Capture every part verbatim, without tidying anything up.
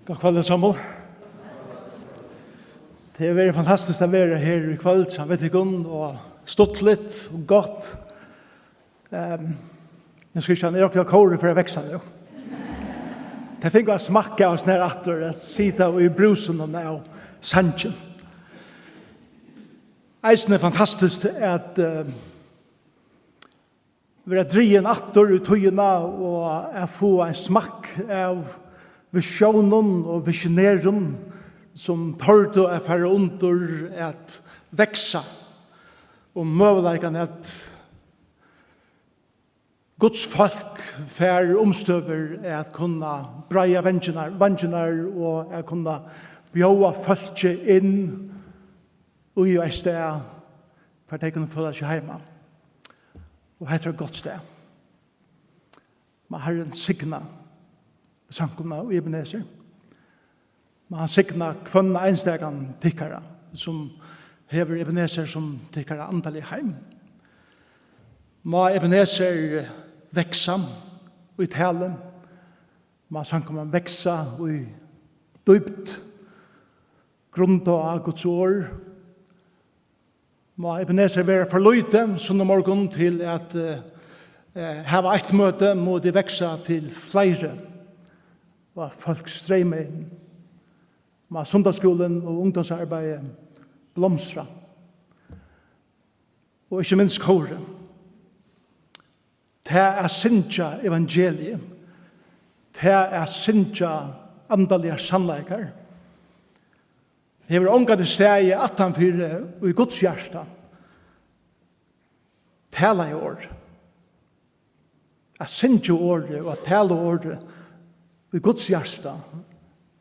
Gott kvøld, Samuel. Tað hevur verið fantastiskt at vera her í kvøld, saman við tykkum, og stuttligt og gott. Ehm, Jens Christian, eg royni at kóra fyri at veksa nú. Tey fingu at smakka av snær aftur, at sita í brúsinum av sangi. Eisini fantastiskt at, eh, vera drigin aftur í tíðina og at fáa ein smakk av visjónum og visionerum, sum tordu at fara undir at veksa, og møguleikan at Guds fólk fær umstøður at kunna breiða veingirnar, veingirnar og at kunna bjóða fólki inn í eitt stað, hvar tey kunnu føla seg heima. Og hetta er eitt gott stað. Má Harrin signa samkomuna í Ebenezer. Má hann signa hvønn einstakan tykkara, sum hevur Ebenezer sum tykkara andaliga heim. Má Ebenezer veksa í tali. Má samkoman veksa í dýpd, grundað á Guds orð. Má Ebenezer vera for lítið sunnumorgun til at, eh, eh, hava eitt møti, má tað veksa til fleiri, og at fólk streyma inn. Má sunnudagsskúlin og ungdómsarbeiðið blomstra. Og ikki minst kórið. Tað at syngja evangeliið, tað at syngja andaligar sannleikar, hevur ongantíð staðið aftanfyri í Guds hjarta. Talaði orð. At syngja orðið og at tala orðið í Guds hjarta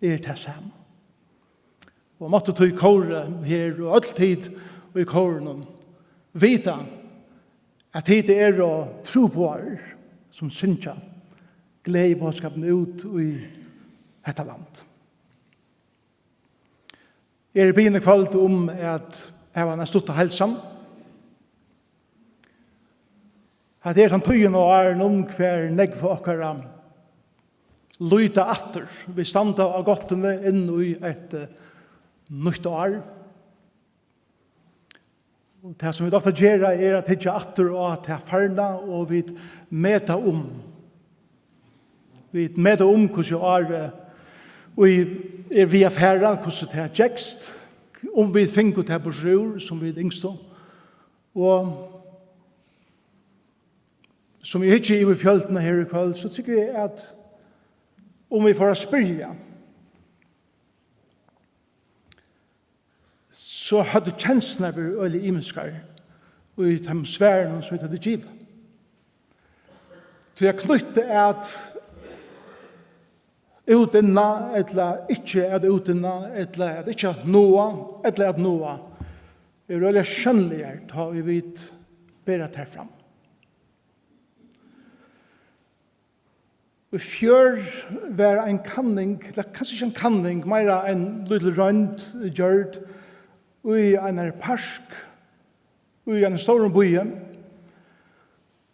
er tað sama. Og máttu tí kórið her og øll tit í kórinum vita, at tit eru trúboðarar, sum syngja gleðiboðskapin út í hetta land. Eg eri biðin í kvøld um at hava eina stutta heilsan. Hetta er tann tíðin á árinum, hvar nógv okkara líta aftur. Vit standa á gáttini inn í eitt, eh, nýtt ár. Og tað, sum vit ofta gera, er at hyggja aftur á tað farna, og vit meta um. Vit meta um, hvussu árið, ið er við at fara, hvussu tað gekst, um vit fingu tað burturúr, sum vit ynsktu. Og sum eg hyggi yvir fjøldina her í kvøld, so tykki eg, at um vit fóru at spyrja, so høvdu kenslurnar verið øgiliga ymiskar í teimum svarunum, sum vit høvdu givið. Tí at knýtt at útinna, ella ikki at útinna, ella at ikki at náa, ella at náa, eru øgiliga sjónligar, tá ið vit bera tær fram. Í fjør var ein kanning, ella kanska ikki ein kanning, meira ein lítil roynd gjørd í einari park, í einum stórum býi,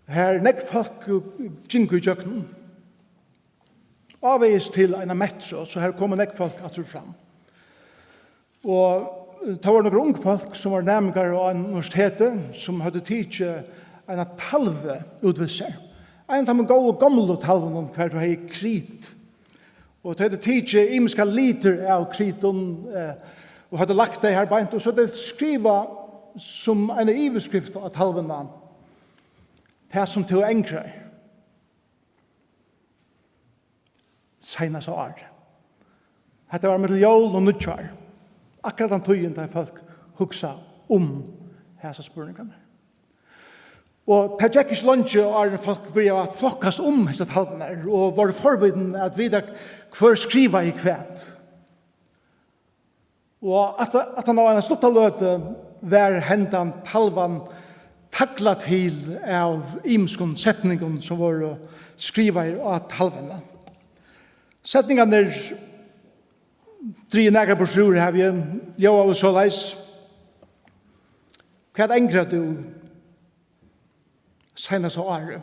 har nógv fólk gingu ígjøgnum. Ávegis til eina metro, so har komu nógv fólk aftur og fram. Og, eh, tað vóru nøkur ung fólk, sum vóru næmingar á universiteti, sum høvdu tikið eina talvu út við sær. Ein av teimum góðu, gomlu talvunum, har tú hevði krit. Og tey høvdu tikið ymiskar litir av kritum, eh, og høvdu lagt tey har beint, og so høvdu tey skrivað sum eina yvirskrift á talvuna: Tað, sum tú angrar. Seinasta ár. Hetta var millum jól og nýggjár. Akkurát tann tíðin, tá fólk hugsa um hasa spurningarnar. Og tað gekk ikki leingi, áðrenn fólk byrjaðu at flokkast um hesar talvurnar, og vóru forvitin at vita, hvør skrivaði hvat. Og at, at hann á eina stutta løtu var hendan talvan taglað til av ymiskum setningum, sum vóru skrivaðir á talvuna. Setningarnir, drigið nakrar burturúr, havi eg ljóðaðu soleiðis: Hvat angrar tú seinasta árið?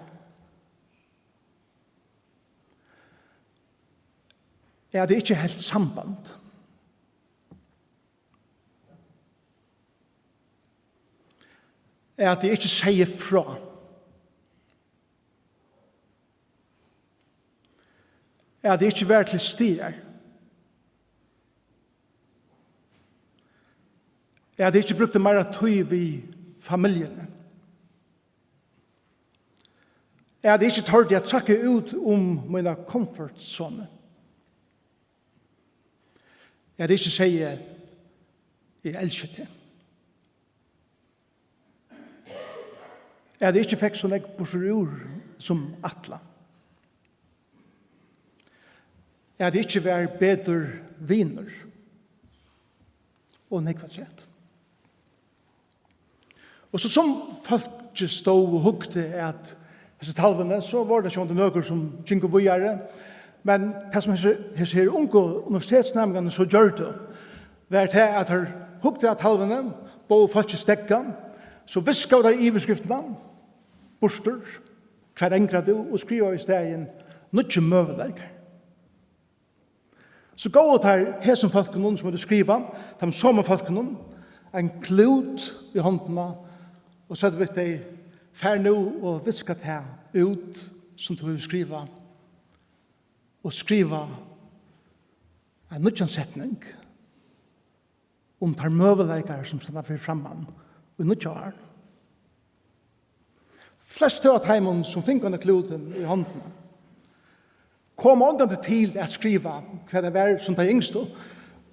Eg hevði ikki helt samband. Eg hevði ikki segði frá. Eg hevði ikki verið til staðar. Eg hevði ikki brúkt meira tíð við familjuni. Eg hevði ikki tort at traðka út um mína komfortzonu. Eg hevði ikki segði: "Eg elski teg." Eg hevði ikki fekk so nógv burtur úr sum ætlað. Eg hevði ikki verið betri vinur. Og nógv afturat. Og so sum fólkið stóð og hugdi at hesi talvuni, so vóru tað sjálvandi nøkur, sum gingu víðari. Men tað, sum hesi, hesi her ungu universitetsnæmingarnir so gjørdu, var tað, at teir hugdu at talvuni, bóðu fólki steðga, so viskaðu teir yvirskriftina burtur, "Hvat angrar tú?", og skrivaðu í staðin "Nýggir møguleikar". So góvu teir hesum fólkunum, sum høvdu skrivað, teimum somu fólkunum, ein klút í hondina og søgdu við tey: "Far nú og viska tað út, sum tú hevur skrivað, og skriva ein nýggjan setning um teir møguleikar, sum standa fyri framman í nýggja árinum." Flestu av teimum, sum fingu henda klútin í hondina, komu ongantíð til at skriva, hvat tað var, sum tey ynsktu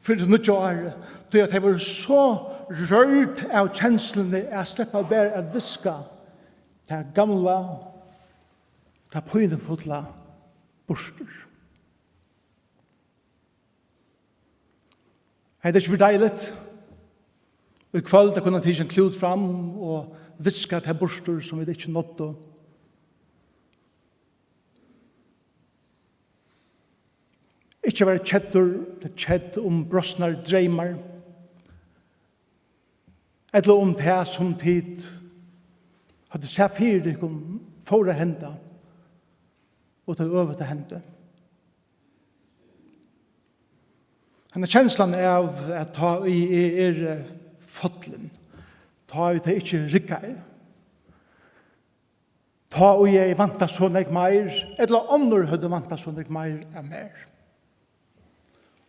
fyri tað nýggja árið, tí at tey vóru so rørd av kensluni at sleppa bara at viska tað gamla, tað pínufulla burtur. Hevði tað ikki verið deiligt í kvøld at kunna tikið ein klút fram og viska tað burtur, sum vit ikki náddu? Ikki vera keddur, ella kedd um brostnar dreymar, ella um tað, sum tit høvdu sæð fyri tykkum fór at henda, og tað øvuta hendi. Henda kenslan av at tá ið eg eri, eh, fallin, tá ið tað ikki riggaði, tá ið eg væntaði so nógv meir, ella onnur høvdu væntað so nógv meir av mær.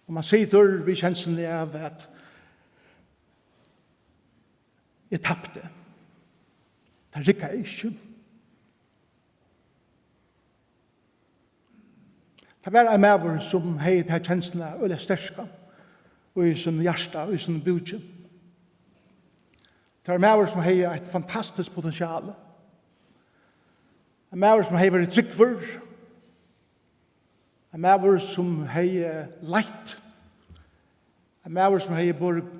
Og mann situr við kensluni av at eg tapti. Tað riggaði ikki. Tað var ein maður, sum hevði ta kensluna øgiliga sterka í sínum hjarta, í sínum búki. Tað var maður, sum hevði eitt fantastiskt potential. Ein maður, sum hevði verið trúgvur. Ein maður, sum hevði leitt. Ein maður, sum hevði borið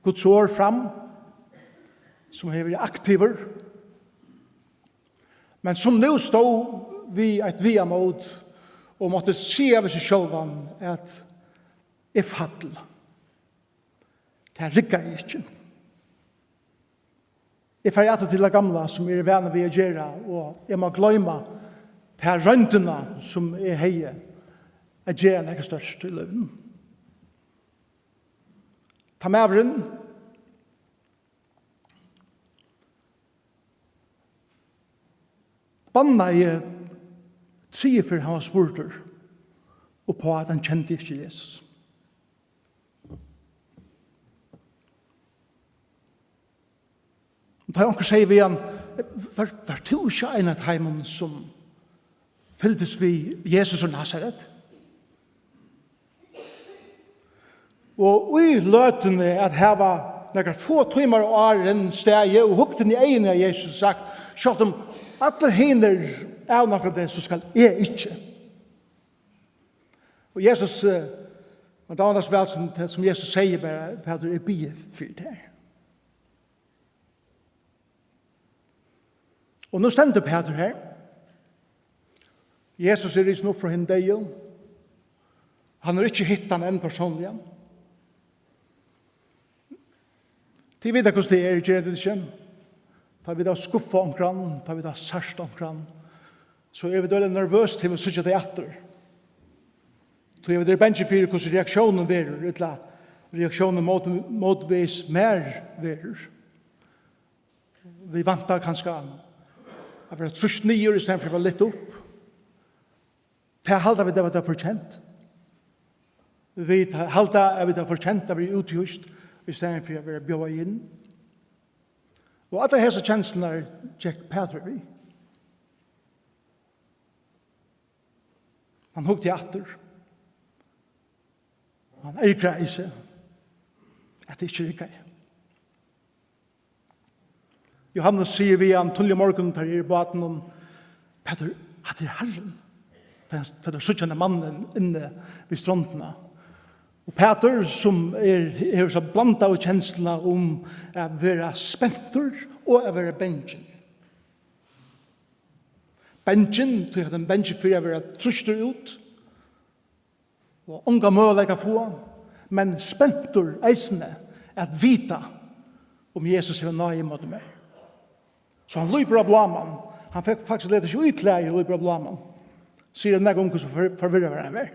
Guds orð fram, sum hevði verið aktivur, men sum nú stóð við eitt viðamót og mátti siga við seg sjálvan, at eg fall. Tað riggaði ikki. Eg fari aftur til tað gamla, sum eg eri vanur við at gera, og eg má gloyma ta royndina, sum eg hevði at gera nakað stórt í lívinum. Tá maðurin bannaði triðju ferð, hann var spurdur, upp á, at hann kendi ikki Jesus. Tá onkur segði við hann: "Var, var tú ikki ein av teimum, sum fylgdist við Jesus úr Nasaret?" Og í løtuni at hava nakrar fáar tímar áðrenn staðið og hugt inn í eyguni á Jesus og sagt: "Sjálvt um allir hinir avnokta teg, so skal eg ikki." Og Jesus, eh, men tað var so væl sum, sum Jesus segði bara: "Pætur, eg biði fyri tær." Og nú stendur Pætur her. Jesus er risin upp frá hinum deyðu. Hann hevur ikki hitt hann enn persónliga. Tit vita, hvussu tað er, gera tit ikki? Tá vit hava skuffað onkran, tá vit hava sært onkran, so eru vit øgiliga nervøs til at síggja tey aftur. Tí eg eri bangin fyri, hvussu reaktiónin verður, ella reaktiónin mót, mótvegis mær verður. Vit vænta kanska at verða trýst niður í staðin fyri at verða lyft upp. Tað halda vit, at vit hava fortjent. Vit halda, at vit hava fortjent at verða úthýst í staðin fyri at verða bjóðað inn. Og allar hesar kenslurnar gekk Pætur við. Hann hugdi aftur. Hann ergraði seg, at tað ikki riggaði. Jóhannes sigur við hann tíðliga morgun, tá teir eru í bátinum: "Pætur, hatta er Harrin." Tá hann, tá teir síggja henda mannin inni við strondina. Og Pætur, sum er, hevur so blandaðu kenslurnar um at vera spentur og at vera bangin. Bangin, tí at hann er bangin fyri at verða trýstur út og ongan møguleika at fáa, men spentur eisini at vita, um Jesus hevur náði ímóti mær. So hann lýpur á bláman. Hann fekk faktiskt letur seg í klæði og lýpur á bláman. Sigur nakað um, hvussu for-, forvirraður hann var.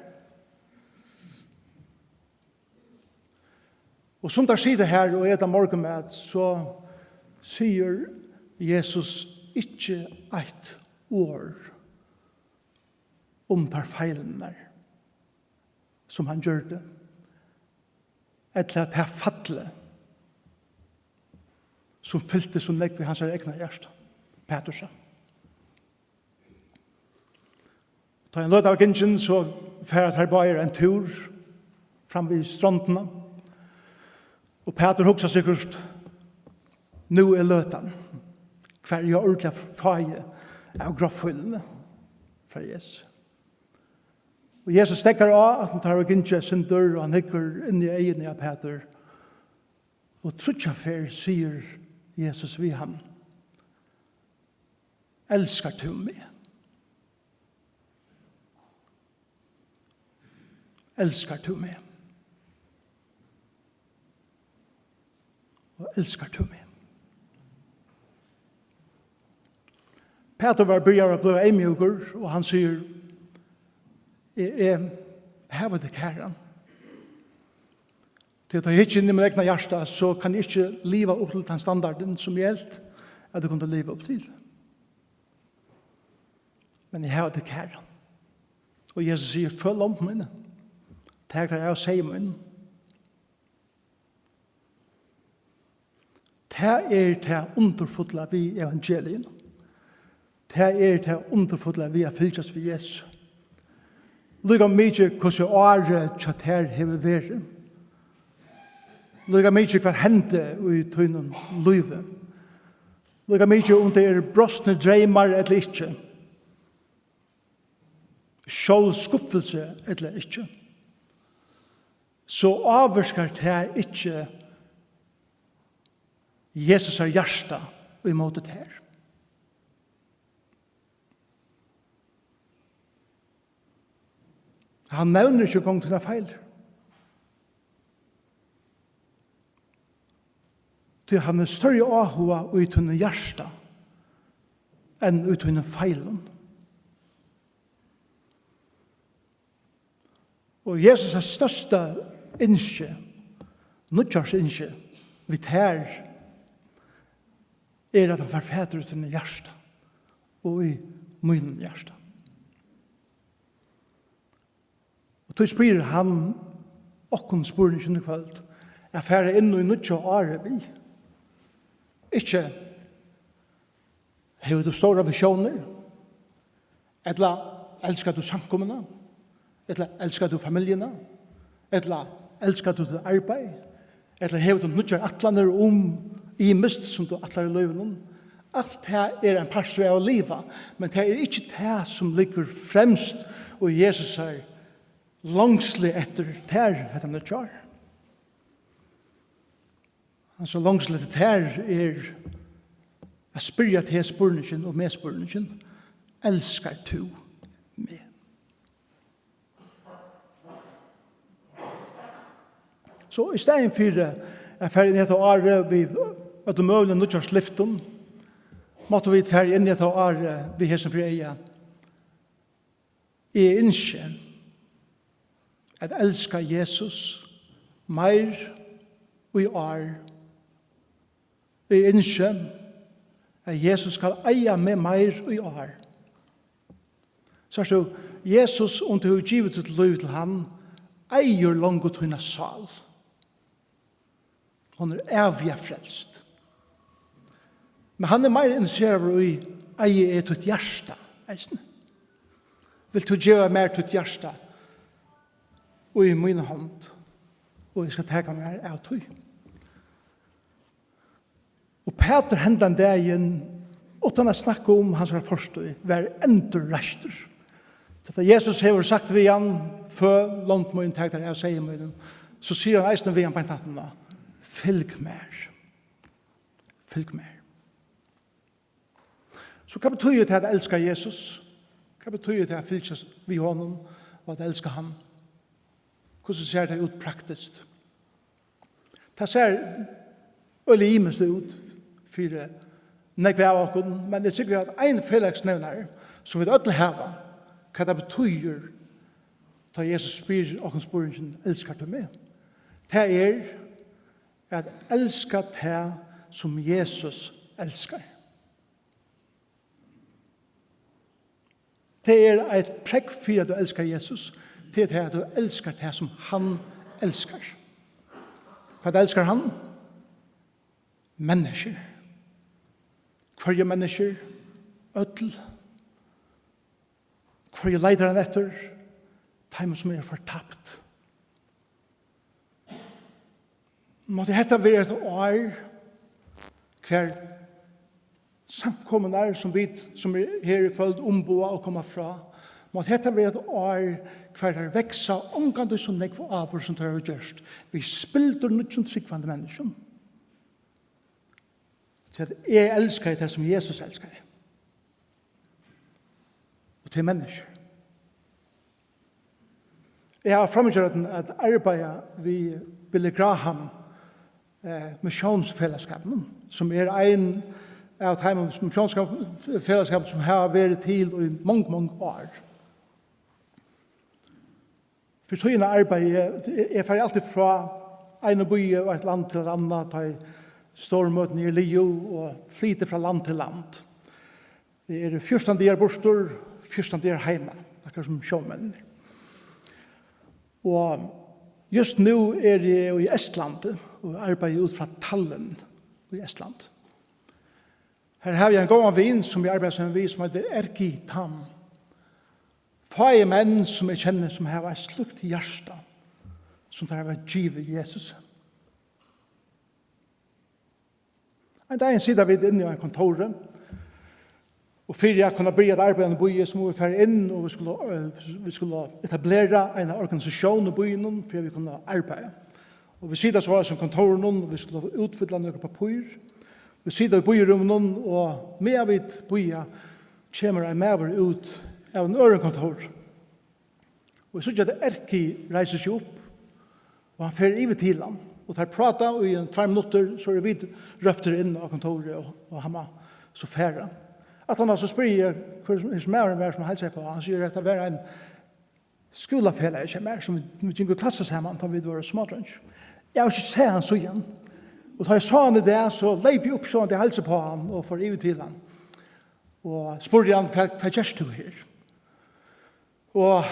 Og sum teir sita her og eta morgunmat, so sigur Jesus ikki eitt orð um tær feilirnar, sum hann gjørdi, ella tað fallið, sum fylti so nógv í hansara egna hjarta, Pætursa. Tá ein løta var gingin, so fara teir báðir ein túr fram við strondina. Og Pætur hugsar sikkurt: "Nú er løtan, hvar eg ordiliga fái av grovfílini frá Jesu." Og Jesus steðgar á, at hann teir hava gingið eitt sindur, og hann hyggur inn í eyguni á Pætur. Og tríggjar ferð sigur Jesus við hann: "Elskar tú meg? Elskar tú meg? Og elskar tú meg?" Pætur var byrjaður at blíva eyðmjúkur, og hann sigur: "Eg, eg havi teg kæran. Tí at tá eg hyggi inn í mítt egna hjarta, so kann eg ikki liva upp til tann standardin, sum eg helt, at eg kundi liva upp til. Men eg havi teg kæran." Og Jesus sigur: "Føl lomb míni, tak tær av seyð mín." Tað er tað undurfulla við evangelium. Tað er tað undurfulla við at fylgjast við Jesu. Líka mikið hvussu árið hjá tær hevur verið, líka mikið hvat hendi í tínum lívi, líka mikið um tað eru brostnir dreymar ella ikki, sjálvskuffilsi ella ikki, so ávirkar tað ikki Jesusar hjarta í móti tær. Hann nevnir ikki eingong tínar feilir. Tí hann hevur størri áhuga í tínum hjarta enn í tínum feilum. Og Jesus' størsta ynski, nýggjársynski, við tær, er, at hann fær fatur í tínum hjarta og í mínum hjarta. Og tí spyr hann okkum spurningin í kvøld, at fara inn í nýggja árið við. Ikki: "Hevur tú stórar visjónir?" Ella: "Elskar tú samkomuna?" Ella: "Elskar tú familjuna?" Ella: "Elskar tú títt arbeiði?" Ella: "Hevur tú nýggjar ætlanir um ymiskt, sum tú ætlar í lívinum?" Alt tað er ein partur av at liva, men tað er ikki tað, sum liggur fremst í Jesusar longsli eftir tær hetta nýggja ár. Hansara longsli eftir tær er at spyrja teg spurningin og meg spurningin: "Elskar tú meg?" So í staðin fyri at fara inn í hetta árið við øllum møguligum nýggjárslyftum, máttu vit fara inn í hetta árið við hesum fyri eyga: Eg ynski, at elska Jesus meir í ár. Eg ynski, at Jesus skal eiga meg meir í ár. Sært tú, Jesus, um tú hevur givið títt lív til hann, eigur longu tína sál. Hon er æviga frelst. Men hann er meira interesseraður í, eigi eg títt hjarta eisini? Vilt tú geva mær títt hjarta í mína hond, og eg skal taka mær av tí? Og Pætur hendan dagin, uttan at snakka um hansara fortíð, var endurreistur. So tá Jesus hevur sagt við hann: "Fø lond mín, tak tær av seyði mínum", so sigur hann eisini við hann beint aftaná: "Fylg mær. Fylg mær." So hvat betýðir tað at elska Jesus? Hvat betýðir tað at fylgjast við honum og at elska hann? Hvussu sær tað út praktiskt? Tað sær øgiliga ymiskt út fyri nógv av okkum, men eg trúgvi, at ein felagsnevnari, sum vit øll hava, hvat tað betýðir, tá Jesus spyr okkum spurningin: "Elskar tú meg?" Tað er at elska tað, sum Jesus elskar. Tað er eitt prógv fyri, at tú elskar Jesus. Tað er tað, at tú elskar tað, sum hann elskar. Hvat elskar hann? Menniskjur. Hvørji menniskjur? Øll. Hvørji leitar hann eftir? Teimum, sum eru fortapt. Mátti hetta vera eitt ár, hvar samkomurnar, sum vit, sum eru her í kvøld, umboða og koma frá, mátti hetta vera eitt ár, hvar tær vaksa ongantíð so nógv áður, sum tær hava gjørt, við spildurnýggjum trúgvandi menniskjum. Tí at eg elskaði tað, sum Jesus elskaði. Og til menniskju. Eg havi framíhjároyndina at arbeiða við Billy Graham, eh, missiónsfelagsskapinum, sum er ein av teimum missiónsfelagsskapum, sum hava verið til í mong, mong ár. Fyri tíðina arbeiði eg, eg, eg fari altíð frá einum býi og eitt land til eitt annað, tá ið stórmøtini eru liðug, og flyti frá land til land. Eg eri fjúrtan dagar burtur, fjúrtan dagar heima, akkurát sum sjómenninir. Og júst nú eri eg í Estlandi og arbeiði út frá Tallinn í Estlandi. Her havi eg ein góðan vin, sum eg arbeiði saman við, sum eitur Erkki Tam. Fáir menn, sum eg kenni, sum hava eitt slíkt hjarta, sum teir hava givið Jesus. Ein dagin sita vit inni á ein kontóri, og fyri at kunna byrja at arbeiða í býi, so mugu vit fara inn, og vit skulu, eh, vit skulu etablera eina organisatión í býnum, fyri at vit kunnu arbeiða. Og vit sita so á hesum kontórinum, og vit skulu útfylla nøkur pappír. Vit sita í bíðirúminum, og meðan vit bíða, kemur ein maður út av einum øðrum kontóri. Og eg síggi, at Erkki reisir seg upp, og hann fer yvir til hann. Og teir práta, og í ein tveir minuttir, so eru vit róptir inn á kontórið, og, og hann má so fara. Aftaná so spyrji eg, hvør hesin maðurin var, sum heilsaði uppá. Hann sigur, at tað var ein skúlafelagi hjá mær, sum vit, vit gingu í klassu saman, tá vit vóru smádreingir. Eg havi ikki sæð hann síðan. Og tá eg sá hann í dag, so leyp eg upp, sjálvandi, at heilsa uppá hann og fór yvir til hann. Og spurdi hann: "Hvat, hvat gert tú her?" Og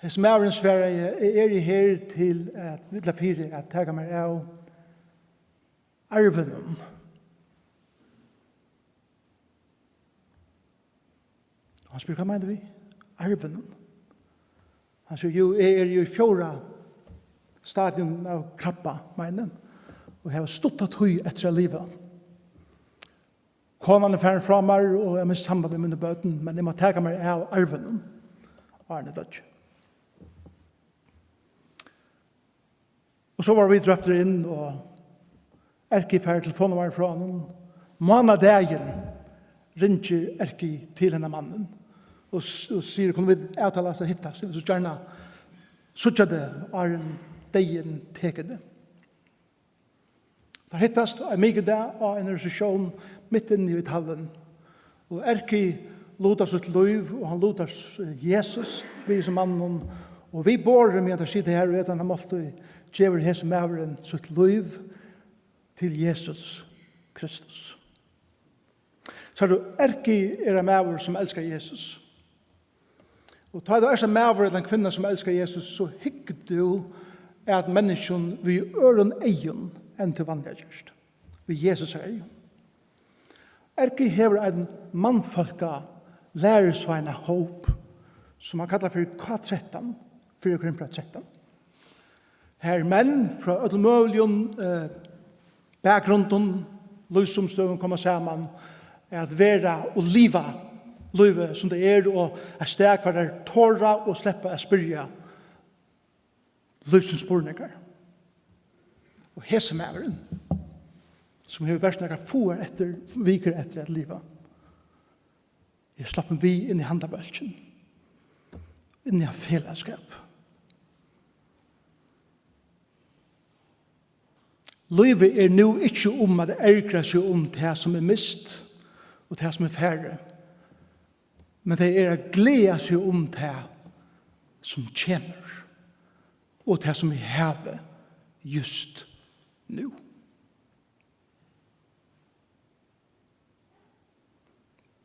hesin maðurin svaraði: "Eg eri her til at, ella fyri at taka mær av arvinum." Og hann spyr: "Hvat meinar tú við arvinum?" Hann sigur: "Jú, eg eri jú í fjórða stadium av krabbameini og havi stutta tíð eftir at liva. Konan er farin frá mær, og eg havi mist samband við míni børn, men eg má taka mær av arvinum, áðrenn eg doyggi." Og so vóru vit róptir inn, og Erkki fær telefonnummarið frá honum. Mánadagin ringir Erkki til hendan mannin og s-, og sigur: "Kunnu vit avtala at hittast? Eg vil so gjarna síggja teg, áðrenn deyðin tekur teg." Teir hittast ein mikudag á einari reseptión mitt inni í Tallinn. Og Erkki lutar sítt lív, og hann lutar s-, Jesus við hesum manninum, Og við borðið, meðan teir sita her og eta hana máltíð, gevur hesin maðurin sítt lív til Jesus Kristus. Sært tú, ergi er ein maður, sum elskar Jesus. Og tá tú ert ein maður ella ein kvinna, sum elskar Jesus, so hyggur tú at menniskjum við øðrum eygum enn tú vanliga gert. Við Jesus eygum. Ergi hevur ein mannfólka lærusveinahóp, sum hann kallar fyri K trettan, fyrra Korintbræv trettan. Har menn frá øllum møguligum, eh, bakgrundum, lívsumstøðum koma saman at vera og liva lívið, sum tað er, og eitt stað, hvar teir tora og sleppa at spyrja lívsins spurningar. Og hesin maðurin, sum hevur bert nakrar fáar eftir, vikur eftir at liva, er sloppin við inn í handabólkin, inn í ein felagsskap. Lívið er nú ikki um at ergra seg um tað, sum er mist, og tað, sum er farið, men tað er at gleða seg um tað, sum kemur, og tað, sum vit hava júst nú.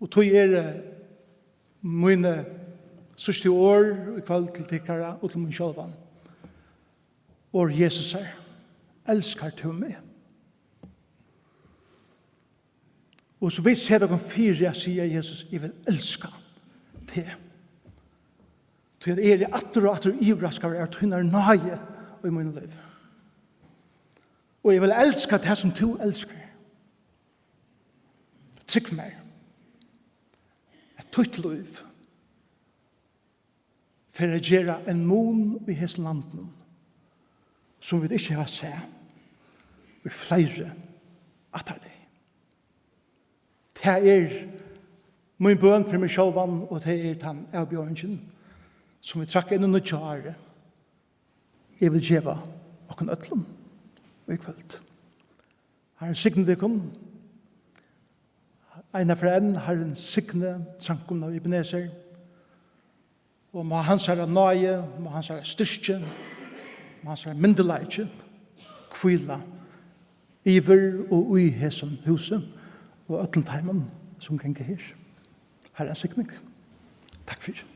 Og tí eru míni síðstu orð í kvøld til tykkara og til mín sjálvan. Orð Jesusar: Elskar tú meg? Og so vit seta okkum fyri at siga: Jesus, eg vil elska teg. Tí at eg eri aftur og aftur yvirraskaður av tínari náði í mínum lívi. Og eg vil elska tað, sum tú elskar. Trúgv mær, at títt lív fer at gera ein mun í hesum landinum, sum vit ikki hava sæð í fleiri ættarlið. Tað er mín bøn fyri meg sjálvan, og tað er tann avbjóðingin, sum vit traðka inn í nýggja árið. Eg vil geva okkum øllum í kvøld. Harrin signi tykkum. Eina ferð enn, Harrin signi samkomuna í Ebenezer. Og má hansara náði, má hansara styrki, má hansara myndugleiki hvíla yvir og í hesum húsi og øllum teimum, sum ganga her. Harrans signing. Takk fyri.